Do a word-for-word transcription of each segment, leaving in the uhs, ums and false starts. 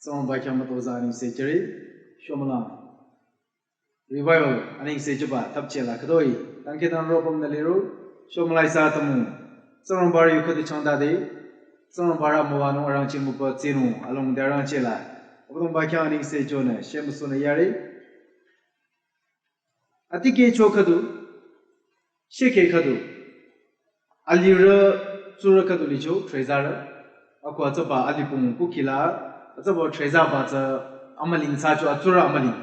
Tsingrangba khyang mütozah anengse jüre, shomülang. Revival anengse jüba thapchela khütoi, tangke tang ropüm nü liro, shomülai sa tamu. Tsingrangba yu khüdu changdade, Tsingrangba müwanung arangcheh müpa tsünü, alongdi arangchehla. Abüdongba khyang anengse jünü, shemüsunü yare. Atikeh cho khüdu, shekeh khüdu. Alirü, tsurü khüdu licho, trezarü. Ako atsaba alipung kukila, atsaba trezaba tsü amüling thsacho, atsurü amüling.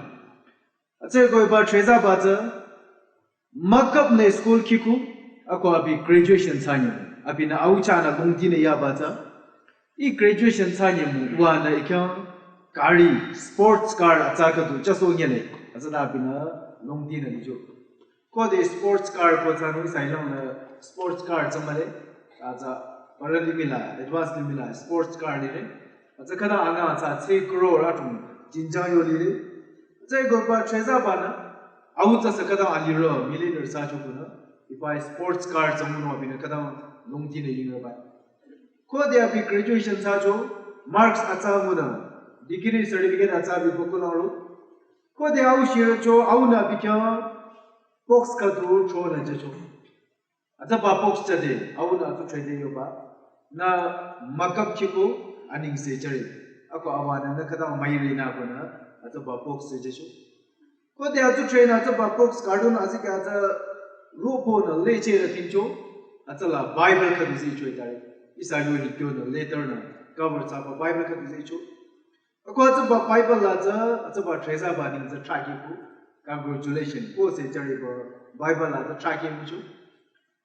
Atse ko iba trezaba tsü, müküp nü school kihku, ako abi graduation thsanyi. Abinü au chahnü longdinü yaba tsü. I graduation thsanyi mu, uwanü i khyang gari, sports car atsa khüdu, chaso nyele. Atsünü abinü longdinü licho. Khode sports car ko thsanung sailang nü sports car tsü mühle. Atsa, para limih la, advance limih la, sports car lile. Atsa khüta anga tsü three crore atung, jinjang yo lile. Atse ko iba trezabanü, au tsü sü khüta alirü, millionaire thsacho kunü. Iba sports car tsü müno abinü khüta longdinü yingrüba. Khode abi graduation thsacho, marks atsa ngunü, degree certificate atsa abi bokulang ro. Khode au shirücho, aunü abi khyang box khüdu thronü jücho. Atsaba box jüde, aunü atsu trede yoba. Nü müküp kihku, anengse jüre. Ako awanü nü khüta müire nü konü, atsaba box jücho. Khode atsu trenü atsaba box carton azikyah tsü ropo nü leche rü tingcho, atsala Bible khüdu zicho itare. Ihsa yo hikyo nü letter nü cover thsaba Bible khüdu zicho. Ako atsaba Bible la tsü, atsaba trezaba neng tsü thrahkehku, congratulation, ko se jüre ba Bible la tsü thrahkehkucho.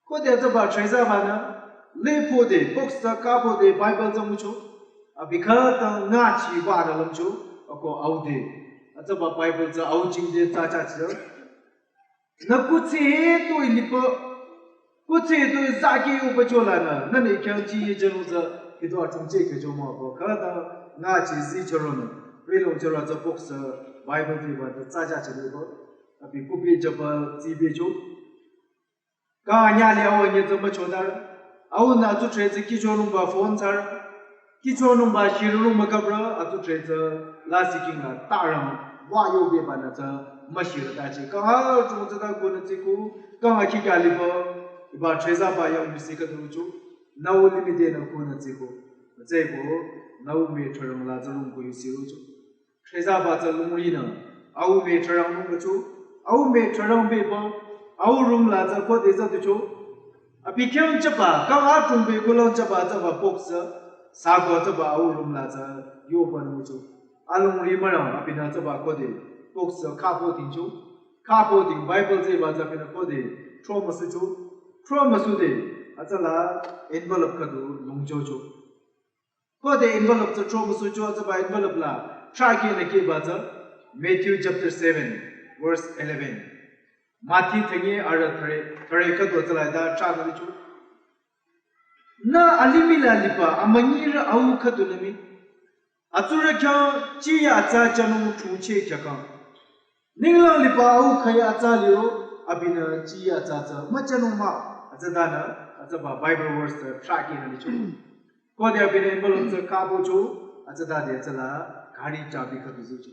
Khode atsaba trezabanü, lepo de, box tsü kapo de, Bible tsü ngucho. Abi khüta ngachi ba da lümcho, ako au de. Atsaba Bible tsü au jingde tsü chachi. Nü kuthsi he to ilipa, kuthsi he to zaki upa chola nü, nü ne khyang chi ye jenu tsü, hito atung che khe jo mo ko, khüta ngachi zi choro nü, rilong choro tsü box tsü, Bible de ba tsü chachi lipa, abi kupi jaba zibecho. Kang anyüh li au anyüh tsü müchodarü. Aunü atsu tre tsü kihchonungba phone thsarü. Kihchonungba shirürung müküprü atsu tre tsü lasih king la tarang wa yobebanü tsü müshirü tachi. Kang atung tsüta konü tsiku, kang akhi kya liba, iba trezaba yang müsi khüducho. Nü u limih denü konü tsiku. Tsüko, nü u me throrang la tsü rung ko yusi rocho. Trezaba tsü lungrinü, au me throrang nungbacho, au me throrang beba, au room la tsü khode tsü tucho. Abi khyang jüba, kang atung be kulang jüba tsüba box tsü, sako tsüba au room la tsü yoba nungcho. Alungri mürang, abinü tsüba khode, box tsü kapo tingcho. Kapo ting Bible tsüba tsü abinü khode, thro müsucho. Thro müsude, atsala envelope khüdu lungchocho. Khode envelope tsü thro müsucho atsaba envelope la, thrahkehnü kehba tsü, Matthew chapter seven, verse eleven. Mati thengi arü thüre, thüre khüdu tsüla ita thrah khüdu cho. Nü alimih la liba, amünyirü au khüdunü mii. Atsurü khyang chiya atsa jünung thungcheh khyakang. Ninglang liba au khüi atsa liro, abinü chiya atsa tsü müjünung mah, atsütanü, atsaba Bible verse tsü thrahkehnü licho. Khode abinü envelope tsü kapocho, atsütade atsala gari chabi khüdu zicho.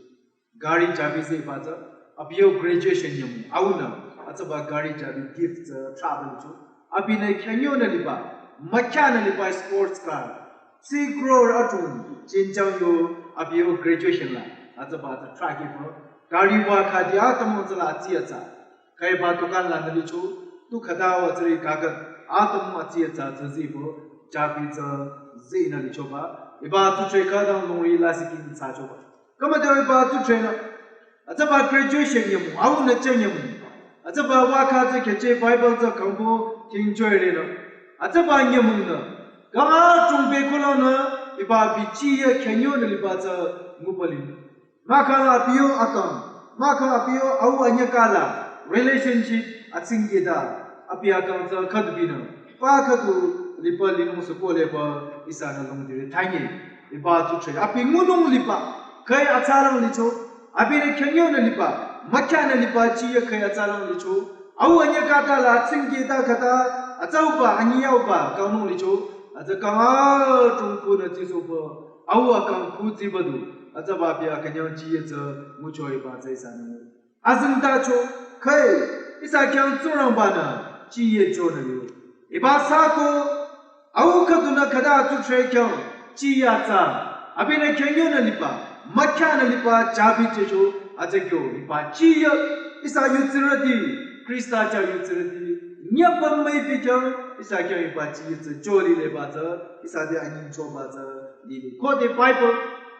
Gari chabi ziba tsü, abi yo graduation nyümong, aunü, atsaba gari chabi gift tsü thrahba licho. Abinü khyanyonü liba, mükyanü liba sports car. Three crore atung, jinjang yo, abi yo graduation la, atsaba tsü thrahkehba. Gari wa khadi atümung tsüla atsi atsa. Khüiba dukan la nü licho, tu khüta wa tsüri kaka, atümung atsi atsa tsü ziba, chabi tsü zinü lichoba. Iba atsu tre khütang lungri lasih king thsachoba. Kama de iba atsu trenü. Atsaba graduation nyümong, aunü jü nyümong. Atsaba wa kha tsü kheche Bible tsü kangbo king joirenü. Atsaba nyümongnü. Kang atung be kulanü, iba abi chiya khyanyonü liba tsü ngubaling. Mahkhang abi yo akang, mahkhang abi yo au anyüh kala, relationship atsingkehta, abi akang tsü khüdubinü, pa khüdu liba linung sü kohleba, ihsanü lungdire thangi, iba atsu tre, abi ngunung liba, khüi atsalang licho, abinü khyanyonü liba, mükyanü liba chiya khüi atsalang licho, au anyüh kata la atsingkehta khüta, atsauba, anyüh yauba, kangnung licho, atsü kang atung kunü tsisoba, au akang ku tsiba du. Atsaba pia künyang chiye tsü ngucho hiba tsü ihsanü. Azingdacho, khüi, ihsa khyang Tsingrangba-nü chiye chonü liro. Hiba sako, au khüdunü khüta atsuthre khyang, chiye atsa, abinü khyang yonü liba, mükyanü liba, jabi checho, atsakyo, hiba chiye, ihsa yutsirüti, Khrista chah yutsirüti, nyapang müipi khyang, ihsa khyang hiba chiye tsü, choli leba tsü, ihsa te anyingchoba tsü, lile. Khode Bible,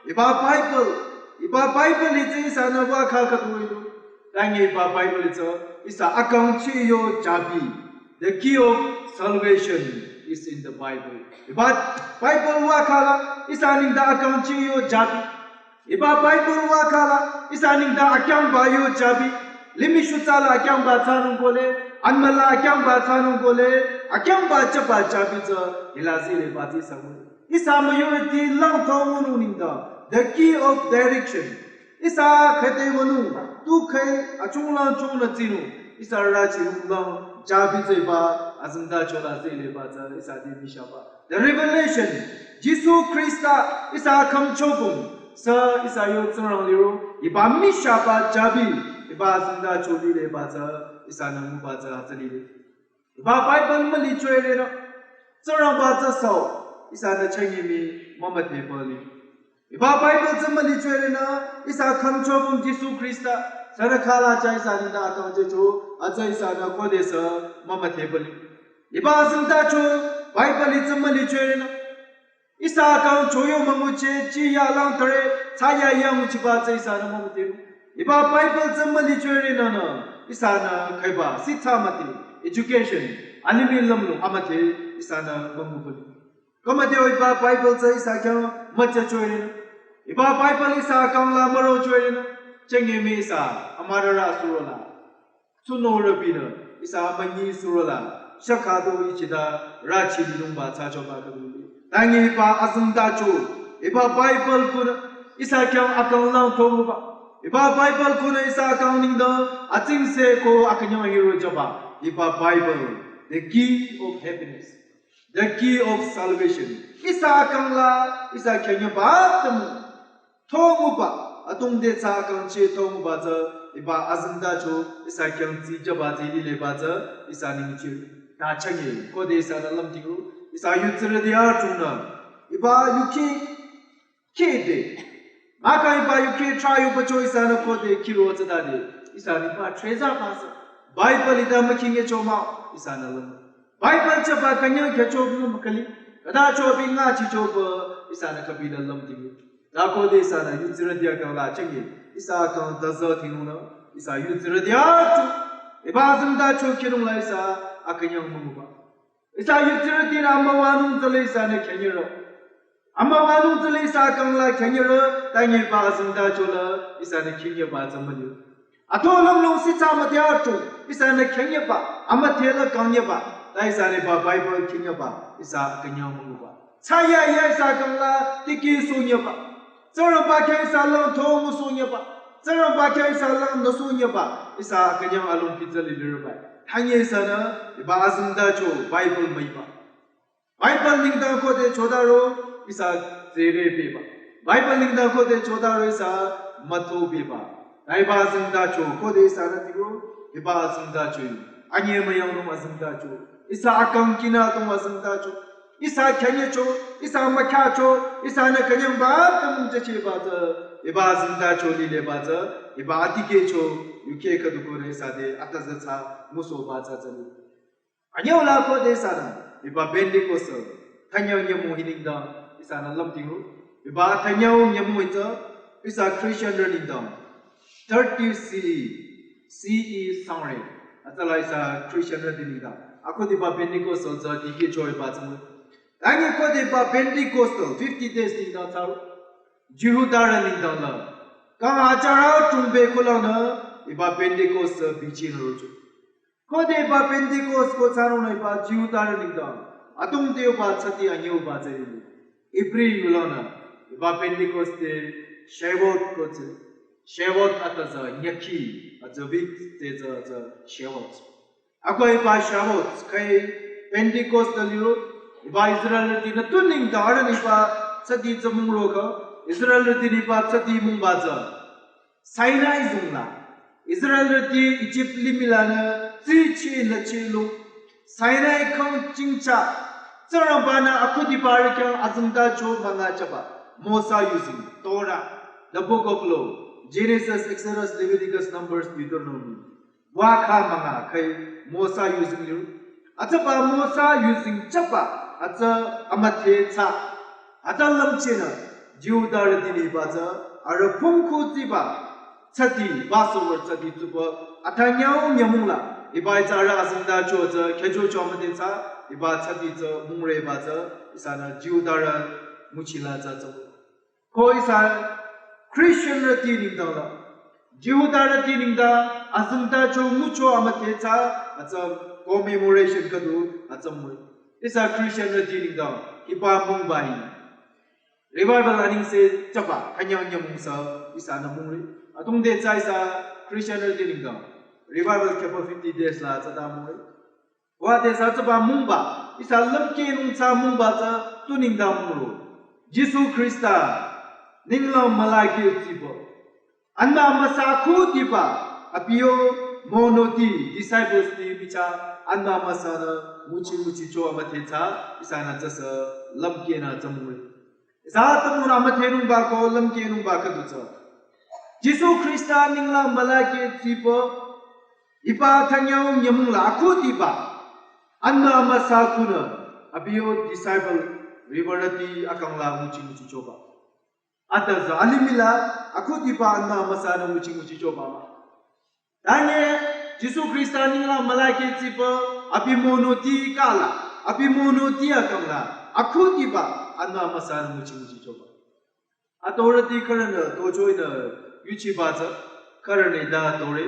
hiba Bible, hiba Bible hi tsü ihsanü wükha khüdu ilo. Tangi hiba Bible hi tsü, ihsa akang chiyo jabi. The key of salvation is in the Bible. Hiba Bible wükhala, ihsa nengdang akang chiyo jabi. Hiba Bible wükhala, ihsa nengdang akyangba yo jabi. Limih shutsala akyangba thsanung kohle, anmüla akyangba thsanung kohle, akyangba chaba jabi tsü, hila zileba tsü ihsa ngu. Ihsa müyurüti lang thongunung nengdang, the key of direction. Ihsa khüte wünung, tu khüi achunglang chungnü tsinung, ihsa rüchi nunglang, jabi tsü hiba, azingdacho la zileba tsü, ihsa te mishaba. The revelation, Jisu Khrista, ihsa khümchobung, sü ihsa yo Tsingrang liro, hiba mishaba jabi, hiba azingdacho lileba tsü, ihsanü nguba tsü hütsü lile. Hiba Bible mülichoirenü, Tsingrangba tsü sao, ihsanü changemi mümüdhepü li. Hiba Bible tsü mülichoirenü, ihsa khümchobung Jisu Khrista, sürü khala chah ihsa nengdang akang checho, atsü ihsanü khodesü mümüdhepü li. Hiba azingdacho, Bible hi tsü mülichoirenü. Ihsa akang choyo müngucheh, chiya lang tare, thsayahiya nguchiba tsü ihsanü mümüdhepü. Hiba Bible tsü mülichoirenü, ihsanü khüiba, sitsa müdhe, education, alimih lümlong amüdhe, ihsanü mümüdhepü. Khümüdhe hiba Bible tsü ihsa khyang müchachoirenü. Hiba Bible ihsa akang la mürochoirenü. Changemi ihsa, amürarü surola. Tsunung rübinü, ihsa amünyi surola, shakha do ichida, rüchi linungba thsachoba khüdu li. Tangi hiba azingdacho, hiba Bible kunü, ihsa khyang akang lang thonguba. Hiba Bible kunü ihsa akang nengdang, atsingse ko akünyang hiro jaba. Hiba Bible, the key of happiness. The key of salvation. Ihsa akang la, ihsa khyang yaba tümung. Thonguba, atungde thsa akang cheh thonguba tsü, hiba azingdacho, ihsa khyang tsijaba tsü lileba tsü, ihsa ningcheh. Ta changye, khode ihsanü lümtingro, ihsa yutsirüti achungnü. Hiba yuki, khide. Mahkhang hiba yuki trayo bacho ihsanü khode khiro tsütade, ihsa hiba trezaba tsü. Bible hita mükhinge choma, ihsanü lüm. Bible chaba künyang khyücho bu mükali, khüta chobi ngachichoba, ihsanü khübinü lümtingro. Ta khode ihsanü yutsirüti akang la changye, ihsa akang daza thingnungnü, ihsa yutsirüti achu, hiba azingdacho khinung la ihsa akünyang münguba. Ihsa yutsirütinü amüwanung tsüle ihsanü khyünyero. Amüwanung tsüle ihsa akang la khyünyero, tangi hiba azingdacho la, ihsanü khingyeba tsü müli. Ato lümlong sitsa müdhe achu, ihsanü khyünyeba, amüdhe la khangyeba, ta ihsanü hiba Bible khingyeba, ihsa akünyang münguba. Thsayahiya ihsa akang la, tiki sunyeba. Tsingrangba khyang ihsa lang thongu sunyeba. Tsingrangba khyang ihsa lang nü sunyeba. Ihsa akünyang alongpi tsü lilireba. Tangi ihsanü, hiba azingdacho, Bible müiba. Bible nengdang khode chodaro ihsa tsere beba. Bible nengdang khode chodaro ihsa mütho beba. Ta hiba azingdacho khode ihsanü tingro, hiba azingdacho. Anye müyangnung azingdacho. Ihsa akang khinü tung azingdacho. Ihsa khyünyecho, ihsa mükyacho, ihsanü künyangba tümung chacheba tsü, hiba azingdacho lileba tsü, hiba adikehcho, yuki khüdu konü ihsa te atazü thsa, ngusohba tsü tsüli. Anyüula khode ihsanü, hiba Pentecost, thanyang nyümong hi nengdang, ihsanü lümtingro. Hiba thanyang nyümong hi tsü, ihsa Christianrü nengdang, thirty C E, C E sangre, atsüla ihsa Christianrüti nengdang. Akhode hiba Pentecost tsü dikehcho hiba tsü mü. Tangi khode hiba Pentecost, fifty days nengdang thsaro. Jihudarü nengdang la. Kang hajar chungbe kulangnü, hiba Pentecost bichinü rocho. Khode hiba Pentecost ko thsanungnü hiba Jihudarü nengdang, atungte hiba tsati anyüuba tsü lile. Ibri yulangnü, hiba Pentecost te Shavuot ko tsü. Shavuot atazü nyükhi, atsü week te tsü, tsü Shavuot. Ako hiba Shavuot, khüi Pentecost liro, hiba Israeltinü tu nengdang arüh hiba tsati tsü münguroka, Israelrüti nengba tsüti mungba tsü Sinai zungla Israelrüti Ijip limih lanü tsichi nüchilung Sinai khang chingcha Tsingrangba-nü akhudiba arüh khyang azengtacho münga chaba Mosa yuzeng, Torah, the book of law, Genesis, Exodus, Leviticus, Numbers, Deuteronomy. Wa kha münga khüi Mosa yuzeng liu. Hütsüba Mosa yuzeng chaba hütsü amüdhe tsü, hütsü lümchehnü Jihudarüti nengba tsü arüh pungkhu tsiba tsüti, Passover tsüti tsuba, atanyao nyümong la hiba-i tsü arüh azengtacho tsü khyüchocho amüdhe tsü, hiba tsüti tsü mungre hiba tsü ihsanü Jihudarü nguchila tsü tsü. Ko ihsa Christianrüti nengdang la Jihudarüti nengdang azengtacho ngucho amüdhe tsü hütsü commemoration khüdu hütsü mungre. Ihsa Christianrüti nengdang hiba mungba hi revival anengse chaba künyangnye mungsa ihsanü mungre. Atungde tsü ihsa Christianrüti nengdang revival khyaba fifty days la tsüta mungre. Wa te sü tsüba mungba ihsa lümkehnung tsü mungba tsü tu nengdang mungro. Jisu Khrista ninglang mülakeh tsiba Anbü Amüsa akhudiba abi yo monoti, disciples ti bicha Anbü Amüsanü nguchi nguchicho amüdhe tsü ihsanü tsüsü lümkehnü tsü mungre. Ihsa atümung amüdhenungba ko lümkehnungba khüdu tsü Jisu Khrista ninglang mülakeh tsiba hiba thanyao nyümong la akhudiba Anbü Amüsa khunü abi yo disciple riwürüti akang la nguchi nguchichoba. Ata tsü alimih la akhudiba Anbü Amüsanü nguchi nguchichoba mah. Tanye Jisu Khrista ninglang mülakeh tsiba abi monoti kala, abi monoti akang la akhudiba Anbü Amüsanü nguchi nguchichoba. Atorüti khürünü tocho-i nü yuchiba tsü khürünü hita tore.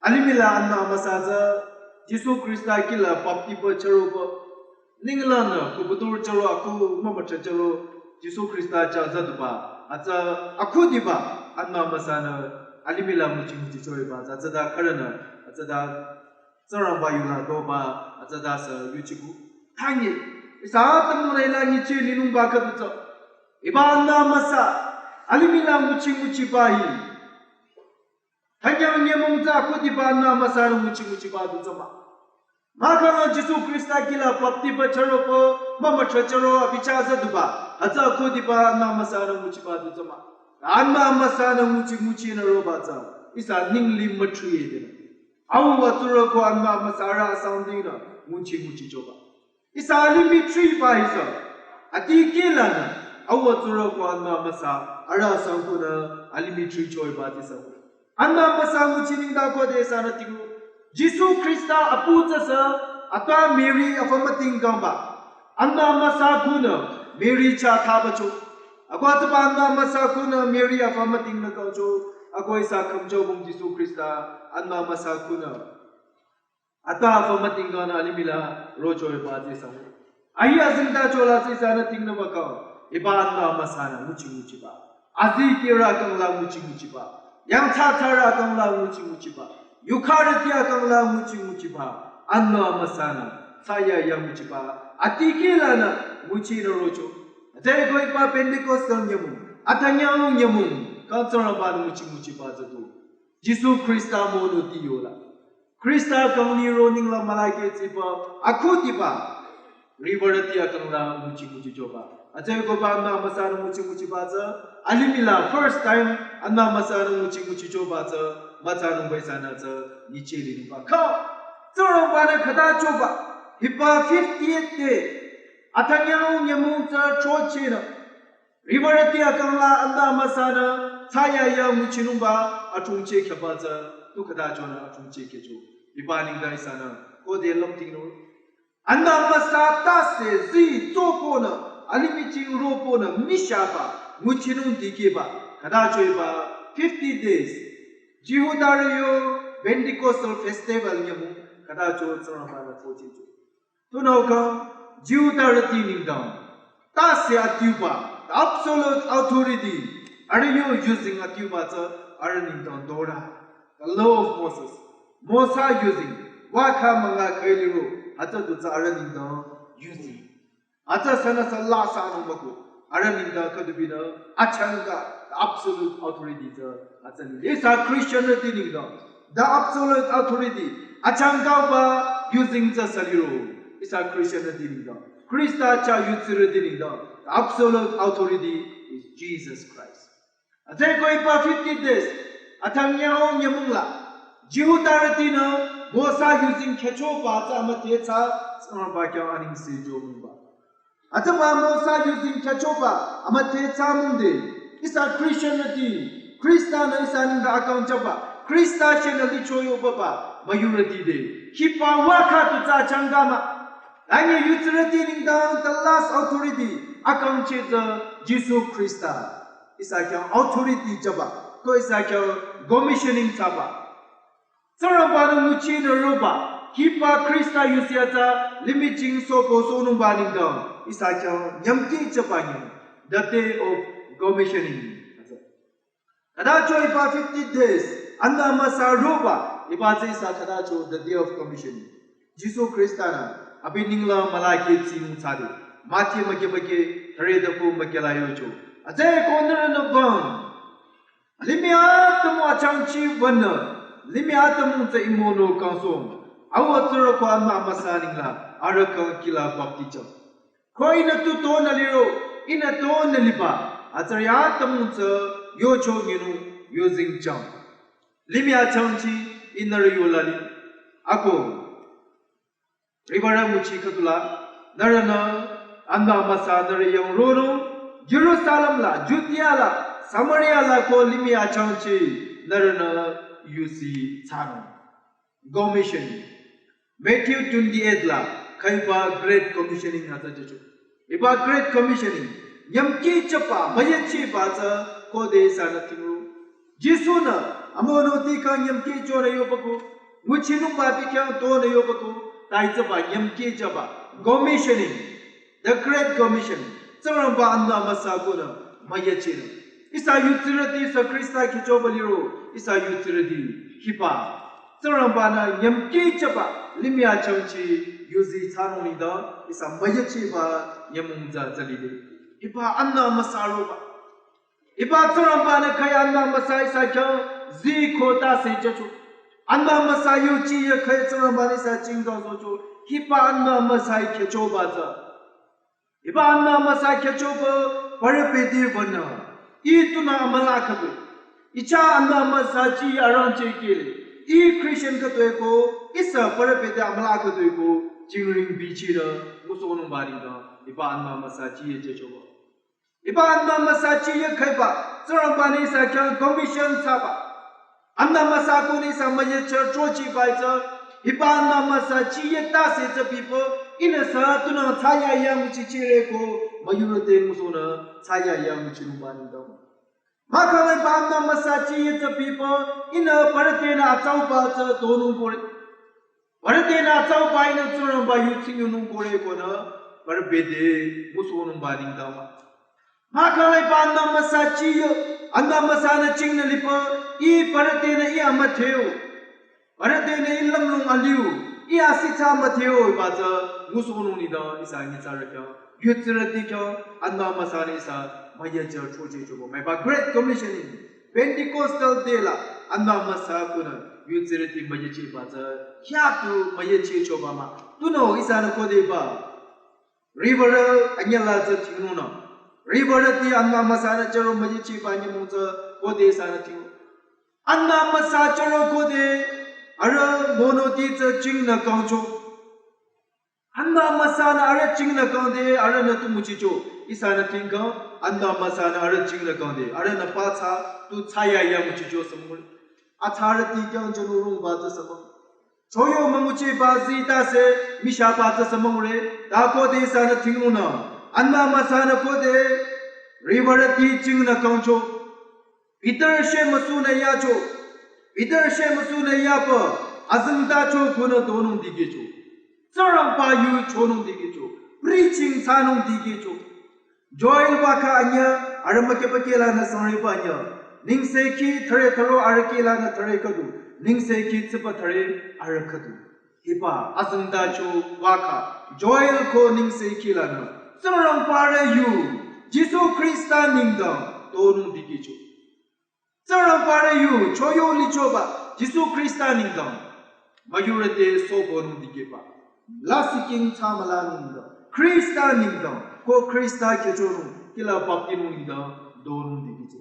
Alimih la Anbü Amüsa tsü Jisu Khrista kihla baptiba chüroba ninglangnü kubutur chüro akhu mümüthra chüro Jisu Khrista chah züduba hütsü akhudiba Anbü Amüsanü alimih la nguchi nguchichoiba tsü hütsüta khürünü hütsüta Tsingrangba yula doba hütsüta sü yuchiku. Tanye ihsa atümung la hila nyicheh linungba khüdu tsü hiba Anbü Amüsa alimih la nguchi nguchiba hi thanyao nyümong tsü akhudiba Anbü Amüsanü nguchi nguchiba du tsü mah. Mahkhang Jisu Khrista kihla baptiba chüroba mümüthra chüro abi chah züduba hütsü akhudiba Anbü Amüsanü nguchiba du tsü mah. Anbü Amüsanü nguchi nguchinü roba tsü ihsa ningli müthriye de. Au atsurü ko Anbü Amüsa arüh asang dinü nguchi nguchichoba. Ihsa alimih thriba ihsa atikehlanü au atsurü ko Anbü Amüsa arüh asang khunü alimih thrichoiba tsü sü. Anbü Amüsa nguchi nengdang khode ihsanü tingro. Jisu Khrista apu tsüsü ata Mary afü mütingkangba Anbü Amüsa khunü Mary chah thabacho. Ako hütsüba Anbü Amüsa khunü Mary afü mütingnü kangcho. Ako ihsa khümchobung Jisu Khrista Anbü Amüsa khunü ata afü mütingkangnü alimih la rochoiba tsü sü. Ahi azengtacho la tsü ihsanü tingnü mükang hiba Anbü Amüsanü nguchi nguchiba azikehrü akang la nguchi nguchiba, yangthsathsarü akang la nguchi nguchiba, yukharüti akang la nguchi nguchiba Anbü Amüsanü thsayahiya nguchiba atikehlanü nguchinü rocho. Hütsüeko hiba Pentecostal nyümong athanyao nyümong kang Tsingrangba-nü nguchi nguchiba tsü du Jisu Khrista monoti yola Khrista kang liro ninglang mülakeh tsiba akhudiba riwürüti akang la nguchi nguchichoba. Hütsüeko hiba Anbü Amüsanü nguchi nguchiba tsü alimih la first time Anbü Amüsanü nguchi nguchichoba tsü mütsanungba ihsanü tsü nyicheh linungba kha Tsingrangba-nü khüta choba hiba fiftieth day athanyao nyümong tsü throchehnü riwürüti akang la Anbü Amüsanü thsayahiya nguchinungba athungcheh khyaba tsü tu khüta chonü athungcheh khyücho. Hiba nengdang ihsanü khode lümtingnung Anbü Amüsa tase zii tsoponü alimih ching roponü mishaba nguchinung dikehba khüta choiba fifty days Jihudarü yo Pentecostal festival nyümong khüta cho Tsingrangba-nü throchehcho. Tunüo kang Jihudarüti nengdang tase adiuba, the absolute authority, arüh yo yuzeng adiuba tsü arüh nengdang Torah, the law of Moses, Mosa yuzeng, wa kha münga khüi liro hütsü du tsü arüh nengdang yuzeng. Hütsü sünüsü la sanung mükoh. Arüh nengdang khüdubinü achangka, the absolute authority tsü atsa lile. Ihsa Christianrüti nengdang the absolute authority achangkaba yuzeng tsü sü liro. Ihsa Christianrüti nengdang, Khrista chah yudsirüti nengdang, the absolute authority is Jesus Christ. Hütsüeko hiba fifty days athang nyangnyümong la Jihudarütinü Mosa yuzeng khyüchoba tsü amüdhe thsa, Tsingrangba khyang anengse jünungba. Hütsüba Mosa yuzeng khyüchoba amüdhe thsamongde, ihsa Christianrüti, Khrista-nü ihsa nengdang akang jüba, Khrista shenü licho yobaba müyurüti te, hiba vakha tu tsü achangka mah. Tangi yudsirüti nengdang the last authority akangcheh tsü Jisu Khrista. Ihsa khyang authority jüba, ko ihsa khyang commissioning thsaba. Tsingrangba-nü nguchinü roba, hiba Khrista yusi atsa limih jingsohpü sohnungba nengdang ihsa khyang nyümkeh jüba nyüm, the day of commissioning. Khütacho hiba fifty days Anbü Amüsa roba, hiba tsü ihsa khütacho the day of commissioning. Jisu Khrista-nü abi ninglang mülakeh tsinung thsade, Mathi mükyü mükyü, thüre tüku mükyü la yocho, hütsüeko nührünü bang, limih atümung achangchi wünü, limih atümung tsü I mono kangsohng, Au, Tsurü ko Anbü Amüsa nengla arüh kang kihla baptijang. Ko Ihnü tu tonü liro, Ihnü tonü liba, hütsüri atümung tsü yocho nyinung yuzeng jang. Limih achangchi Ih nührü yola li. Ako riwürü nguchi khüdula, nührünü Anbü Amüsa nührü yang ronung, Jerusalem la, Judea la, Samaria la ko limih achangchi nührünü yusi thsanung. Commission. Matthew twenty-eight la khüiba Great Commissioning hütsü jücho. Hiba Great Commissioning nyümkeh jüba, müyachehba tsü khode ihsanü thingro. Jisu-nü amonoti khyang nyümkeh chonü yobako, nguchinungba abi khyang tonü yobako, ta hütsüba nyümkeh jüba, commissioning, the Great Commission, Tsingrangba Anbü Amüsa konü müyachehnung. Ihsa yudsirüti, ihsa Khrista khyüchoba liro, ihsa yudsirüti hiba Tsingrangba-nü nyümkeh jüba limih achangchi yusi thsanung nengdang ihsa müyachehba nyümong tsü tsü lide. Hiba Anbü Amüsa roba, hiba Tsingrangba-nü khüi Anbü Amüsa ihsa khyang zii ko tase jücho. Anbü Amüsa yuchi ye khüi Tsingrangba-nü ihsa jingdang sohcho. Hiba Anbü Amüsa I khyüchoba tsü, hiba Anbü Amüsa khyüchoba parü bete wünü, Ih tunü amüla khüdu, I chah Anbü Amüsa ji arangcheh kehle, Ih Christian khüdu-e ko, ihsa parü bete amüla khüdu-e ko, jingring bichinü ngusohnungba nengdang hiba Anbü Amüsa ji ye jüchoba. Hiba Anbü Amüsa ji ye khüiba, Tsingrangba-nü ihsa khyang commission thsaba, Anbü Amüsa konü ihsa müyacheh chochiba tsü, hiba Anbü Amüsa ji ye tase tsü pipü, Ihnü sü tunang thsayahiya nguchichehre ko, müyurü te ngusohnü thsayahiya nguchinungba nengdang. Mahkhang la hiba Anbü Amüsa ji ye tsü pipü, Ihnü parü tenü atsauba tsü tonung kore. Parü tenü atsauba Ihnü Tsingrangba yu tsingyunung kore konü, parü bete ngusohnungba nengdang mah. Mahkhang la hiba Anbü Amüsa ji ye, Anbü Amüsa-nü jingnü lipü, Ih parü tenü Ih amüdheo, parü tenü Ih lümlong aliu, Ih asithsa amüdheo hiba tsü ngusohnung nengdang ihsa nyitsarü khyang, yudsirüti khyang Anbü Amüsa-nü ihsa müyacheh chochehchoba, mah hiba Great Commissioning, Pentecostal day la Anbü Amüsa konü yudsirüti müyachehba tsü, hütsü tu müyachehchoba mah. Tunüo ihsanü khodeba riwürü anyüla tsü thingnungnü, riwürüti Anbü Amüsa-nü chüro müyachehba nyümong tsü khode ihsanü thing, Anbü Amüsa chüro khode, arüh monoti tsü jingnü kangcho. Anbü Amüsa-nü arüh jingnü kangde arühnü tu nguchicho, ihsanü thingkhang, Anbü Amüsa-nü arüh jingnü kangde arühnü pathsa tu thsayahiya nguchicho sü müngure. Athsarüti khyang jünung rungba tsü sü müngu, choyo münguchiba zii tase mishaba tsü sü müngure. Ta khode ihsanü thingnungnü, Anbü Amüsa-nü khode riwürüti jingnü kangcho. Peter shemüsunü yacho. Peter shemüsunü yapü, azengtacho konü tonung dikehcho, Tsingrangba yu chonung dikehcho, preaching thsanung dikehcho. Joel wükha anyüh, arüh mükyüba kehlanü sangriba anyüh, nengsekhi thüre thüro arüh kehlanü thüre khüdu, nengsekhi tsüba thüre arüh khüdu. Hiba azengtacho wükha, Joel ko nengsekhi lanü, Tsingrangbarü yu Jisu Khrista nengdang tonung dikehcho. Tsingrangba rü yu choyo lichoba Jisu Khrista nengdang müyurüte sobonung dikehba. Lasih king thsamülanung nengdang, Khrista nengdang, ko Khrista khyüchonung, kihla baptinung nengdang donung dikehcho.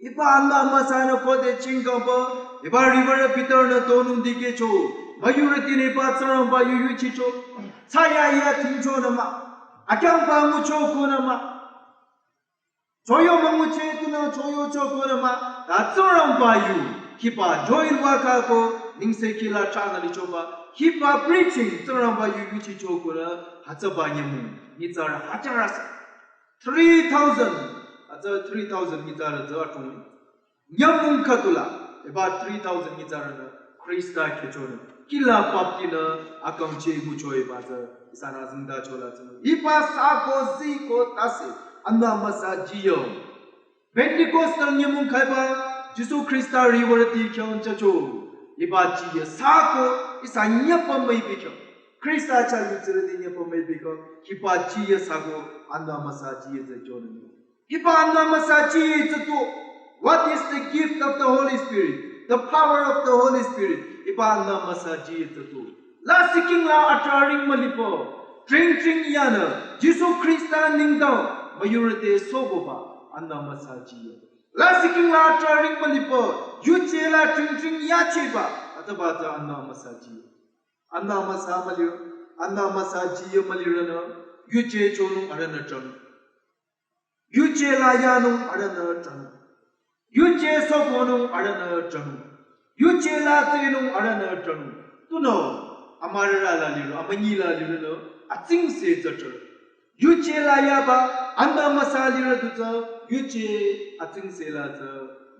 Hiba Anbü Amüsanü khode chingkangba, hiba Reverend Peter-nü tonung dikehcho. Müyurütinü hiba Tsingrangba yu yuchicho. Thsayahiya thingchonü mah. Akyangba ngucho konü mah. Choyo müngucheh tunü choyocho konü mah. Ta Tsingrangba yu. Hiba Joel Walker ko nengsekhi la thsanü lichoba. Hiba preaching Tsingrangba yu yuchicho konü hütsüba nyümong. Nyitsarü hajar asa. Three thousand, hütsü three thousand nyitsarü tsü atung. Nyümong khüdula, hiba three thousand nyitsarünü Khrista khyüchonü, kihla baptinü akangcheh ngucho hiba tsü, ihsanü azengtacho la tsü. Hiba sako zii ko tase, Anbü Amüsa jiyü. Pentecostal nyümong khaiba, Jisu Khrista riwürüti khyang chacho. Hiba jiyü sako, ihsa nyüpa müipi khyang. Khrista chah yutsirüti nyüpa müipi khyang, hiba jiyü sako, Anbü Amüsa jiyü tsü chonü. Hiba Anbü Amüsa jiyü tsü tu. What is the gift of the Holy Spirit? The power of the Holy Spirit. Hiba Anbü Amüsa jiyü tsü tu. Lasih king la atrah ring mülipo. Tring tring yanü. Jisu Khrista nengdang. Müyurüte soboba. Anbü Amüsa jiyü. Lasih king la atrah ring mülipo. Yuje la tring tring yacheba. Hütsüba tsü Anbü Amüsa jiyü. Anbü Amüsa müli. Anbü Amüsa jiyü mülirünü. Yuje chonung arühnü chonung. Yuje la yanung arühnü chonung. Yuje sobonung arühnü chonung. Yuje la tsehnung arühnü chonung. Tunüo, amürarü la lirü, amünyi la lirünü, atsingse tsü chonung. Yuje la yaba, Anbü Amüsa lirü tu tsü, yuje atsingse la tsü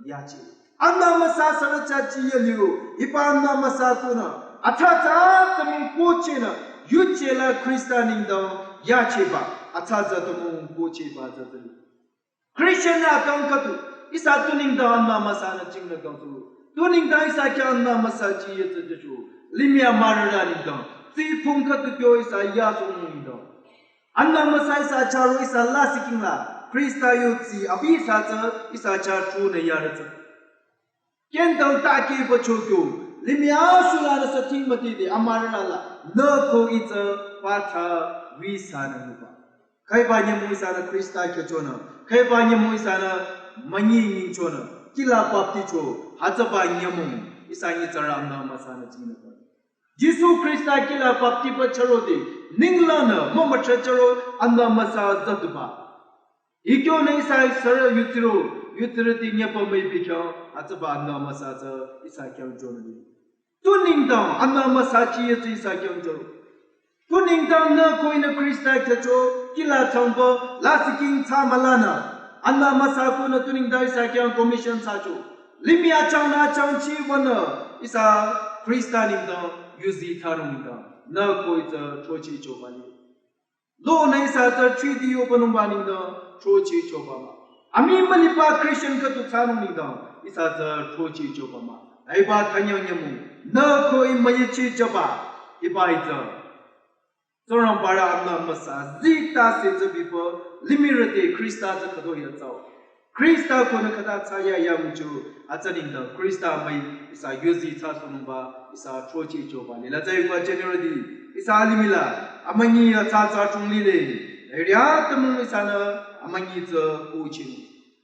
yache. Anbü Amüsa sürü chah jiyü liu, hiba Anbü Amüsa tunü, atsa tsü atümung kochehnü, yuje la Khrista nengdang yacheba, atsa tsü atümung kocheba tsü tsü. Christian nü akang khüdu, ihsa tu nengdang Anbü Amüsanü jingnü kangsoh. Tu nengdang ihsa khyang Anbü Amüsa jiyü tsü jücho. Limih amürarü nengdang, tsipung khüdu kyo ihsa yasohnung nengdang. Anbü Amüsa ihsa chah ro ihsa lasih king la. Khrista yu tsü abi ihsa tsü ihsa chah chonü yarü tsü. Candle ta kehba chokyo. Limih ashulanü sa thing mütide amürarü la. Nü ko itsü patha wisanü nuba. Khaiba nyümong ihsanü Khrista khyüchonü. Khaiba nyümong ihsanü münyi nyingchonü. Kihla bapticho. Hütsüba nyümong. Ihsa nyitsarü Anbü Amüsanü jingnü ba. Jisu Khrista kihla baptiba chürode, ninglangnü mümüchah chüro Anbü Amüsa züduba. Hikyonü ihsa sürü yutsiro, yutsirüti nyüpa müipi khyang, hütsüba Anbü Amüsa tsü ihsa khyang chonü. Tu nengdang Anbü Amüsa jiyü tsü ihsa khyang chonü. Tu nengdang nü ko ihnü Khrista khyücho, kihla changba, lasih king thsamülanü. Anbü Amüsa konü tu nengdang ihsa khyang commission thsacho. Limih achangnü achangchi wünü, ihsa Khrista nengdang, yuzi thsanung nengdang. Nü ko itsü throcheh choba li. Lonü ihsa tsü chidi yobanungba nengdang, throcheh choba mah. Amii müliba Christian khüdu thsanung nengdang, ihsa tsü throcheh choba mah. Hiba thanyang nyümong, nü ko ih müyicheh choba, hiba itsü. Tsingrangbarü Anbü Amüsa, zii tase tsü bipü, limihrü te Khrista tsü khütoh-i atsau. Khrista konü khüta thsayahiya ngucho, hütsü nengdang Khrista amüi, ihsa yuzi thsasohnungba, ihsa throcheh choba lila tsü yuko general di, ihsa limih la, amünyi atsa atsa chung lile, area tümung ihsanü, amünyi tsü kuchin.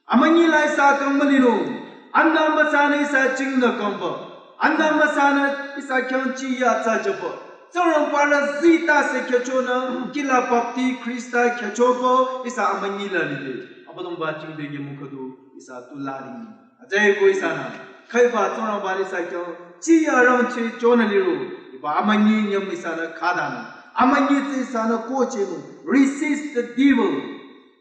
Amünyi la ihsa kang mülinung. Anbü Amüsanü ihsa jingnü kangba. Anbü Amüsanü ihsa khyang chiya thsajüba. Tsingrangbarü zii tase khyüchonü, kihla bapti Khrista khyüchoba, ihsa amünyi la lide. Abüdongba jingde nyümong khüdu, ihsa tu laling. Hütsüeko ihsanü. Khaiba Tsingrangbarü ihsa khyang, chiya rangcheh chonü liro. Hiba amünyi nyüm ihsanü khadanü. Amünyi tsü ihsanü kochehnung. Resist the devil.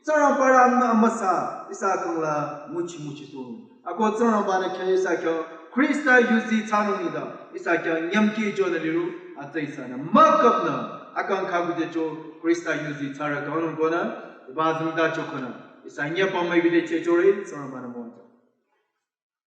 Tsingrangbarü Anbü Amüsa, ihsa kang la nguchi nguchisohnung. Ako Tsingrangbanü khyang ihsa khyang, Khrista yuzi thsanung nengdang, ihsa khyang nyümkeh chonü liro, hütsü ihsanü. Mükapnü, akang khakude cho, Khrista yuzi thsarü kangnung konü, hiba zingda cho konü, ihsa nyüpa müipi te chehchore, Tsingrangbanü mo